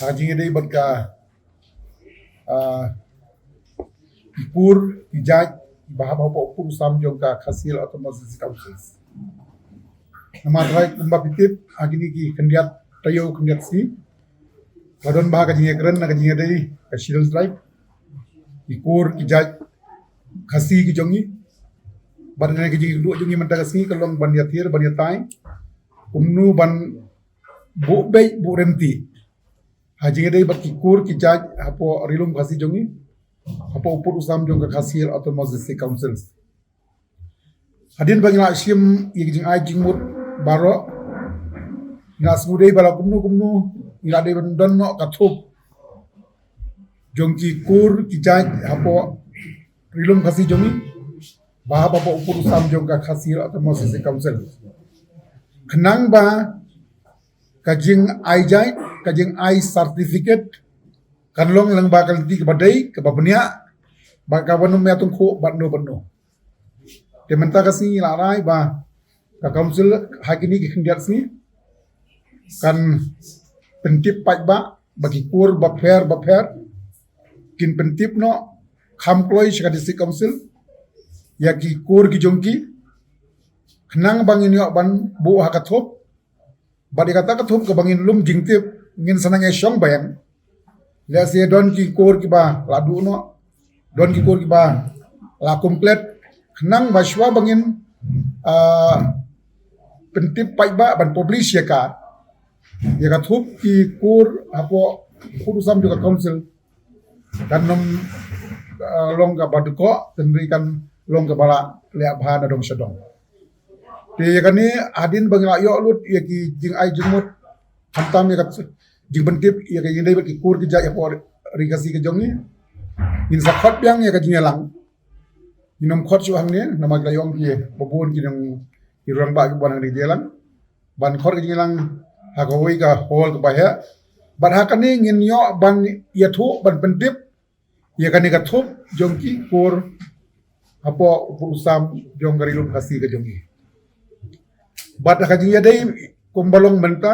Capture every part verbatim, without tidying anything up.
Ka jingïadei bad ka, ah, ki kur, ki jait, ki ba hap hapoh u pud u sam jong ka Khasi Hills Autonomous District Council. Namar trai kumba phi tip, ha kine ki khyndiat taïew khyndiat sngi, la don bha ka jingïakren, ka jingïadei, ka Scheduled Tribe, ki kur, ki jait Khasi ki jong ngi. Bad kane ka jingduh jong ngi mynta ka sngi ka long ban ïathir, ban ïatai kumno ban buh beit, buh rynti ha jingïadei bad ki kur, ki jait hapoh Ri Lum Khasi jong ngi, hapoh u pud u sam jong ka Khasi Hills Autonomous District Council. Hadien ba ngi la shim ïa ki jingai jingmut baroh, ngi la sngewdei ba la kumno kumno ngi la dei ban don noh ka thup jong ki kur, ki jait hapoh Ri Lum Khasi jong ngi, ba hap hapoh u pud u sam jong ka Khasi Hills Autonomous District Council. Khnang ba ka jingai jait, ka jingai certificate kan long lang ba ka lynti kaba dei, kaba bniah, ba ka ban ym ïa tyngkhuh bad no bad no. Te mynta ka sngi la rai ba ka council ha kine ki khyndiat sngi kan pyntip paidbah ba ki kur bapher bapher kin pyntip noh kham kloi sha ka district council ïa ki kur ki jong ki, khnang ba ngin ïoh ban buh ha ka thup. Bad ïa kata ka thup kaba ngin lum jingtip, ngin sa nang ïa shong biang. Lehse don ki kur kiba la duh noh, don ki kur kiba la complete, khnang ba shuwa ba ngin, ah, pyntip paidbah ban publish ïa ka, ïa ka thup ki kur hapoh u pud u sam jong ka council, kan ym, ah, long kaba dkoh, hynrei kan long kaba la leh bha na dong sha dong. Te ïa kane hadien ba ngi la ïoh lut ïa ki jingai jingmut, khamtam ïa ka jingpyntip ïa ka jingïadei bad ki kur ki jait hapoh Ri Khasi ka jong ngi, ngin sa khot biang ïa ka jingïalang. Ngin ym khot shuh hangne namar ki la ïoh ki ba bun ki nong, ki rangbah ki ban hangne ka jingïalang. Ban khot ka jingïalang ha kawei ka hall kaba heh. Bad ha kane ngin ïoh ban ïathuh, ban pyntip ïa kane ka thup jong ki kur hapoh u pud u sam jong ka Ri Lum Khasi ka jong ngi. Bad ha ka jingïadei kumba long mynta,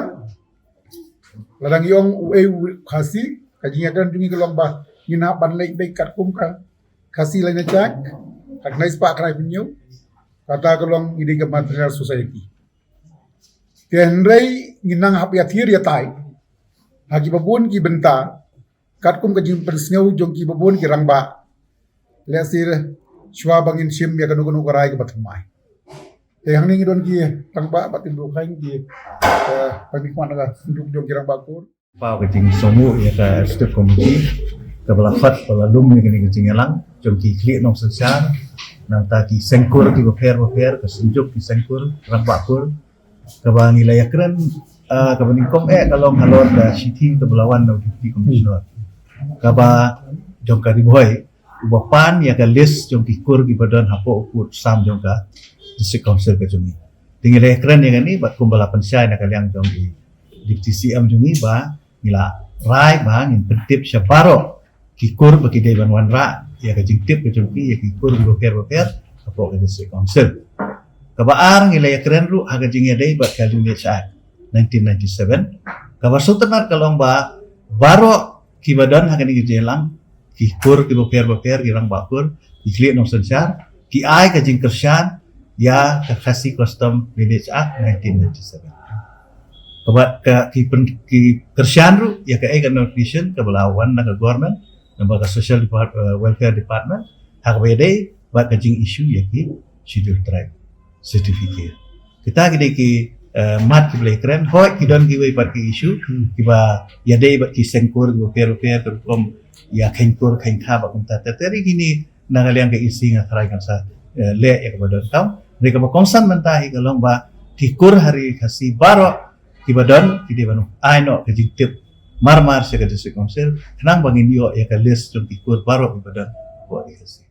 lada ngi ong uei u Khasi, ka jingïakren jong ngi ka long ba ngin hap ban leit beit katkum ka Khasi Lineage Act, ka khyndai spah khyndai phew hynñiew, kata ka long ngi dei ka matrilineal society. Te hynrei ngi nang hap ïathir ïatai ha kiba bun ki bynta, katkum ka jingpynsngew jong kiba bun ki rangbah. Lehse shuwa ba ngin shim ïa kano kano ka rai kaba thymmai. Te hangne ngi don ki rangbah bad ki briew kheiñ ki, eh, ba ngi kwah na ka synjuk jong ki rangbah kur. Paw ka jingsngew ïa ka executive committee kaba la khot ba la lum ïa kane ka jingïalang jong ki khlieh nongsynshar, nangta ki seng kur kiba pher bapher, ka synjuk ki seng kur, rangbah kur, kaba ngi la ïakren, ah, kaba nyngkong eh ka long halor ka shithi kaba la wan na u Deputy Commissioner kaba jong ka Ri Bhoi, uba pan ïa ka list jong ki kur kiba don hapoh u pud u sam jong ka District Council ka jong ngi. Te ngi la ïakren ïa kane bad kumba la pynshai na ka liang jong i Deputy C M jong ngi ba ngi la rai ba ngin pyntip sha baroh ki kur ba ki dei ban wanrah ïa ka jingtip ka jong ki ïa ki kur kiba pher bapher hapoh ka District Council. Kaba ar, ngi la ïakren ruh ha ka jingïadei bad ka Lineage Act nineteen ninety-seven. Kaba shu tynnad ka long ba baroh kiba don ha kane ka jingïalang, ki kur kiba pher bapher, ki rangbah kur, ki khlieh nongsynshar, ki ai ka jingkyrshan ïa ka Khasi Custom Lineage Act nineteen ninety-seven. Kaba ka, ki pyn-, ki kyrshan ruh ïa kaei ka notification kaba la wan na ka government, namar ka Social Depart-, eh, Welfare Department, ha kaba ïadei bad ka jing issue ïa ki Scheduled Tribe certificate. Kita ki dei ki, eh, mat kiba la ïakren, hooid ki don kiwei pat ki issue kiba ïadei bad ki seng kur kiba pher bapher, ka rukom ïa kheiñ kur kheiñ kha bad kumta ter ter, kine na ka liang ka E C nga tharai kan sa, eh, leh ïa kaba donkam. Hynrei kaba kongsan mynta hi ka long ba ki kur ha Ri Khasi baroh kiba don ki dei ban ai noh ka jingtip marmar sha ka District Council khnang ba ngin ïoh ïa ka list jong ki kur baroh kiba don hapoh Ri Khasi.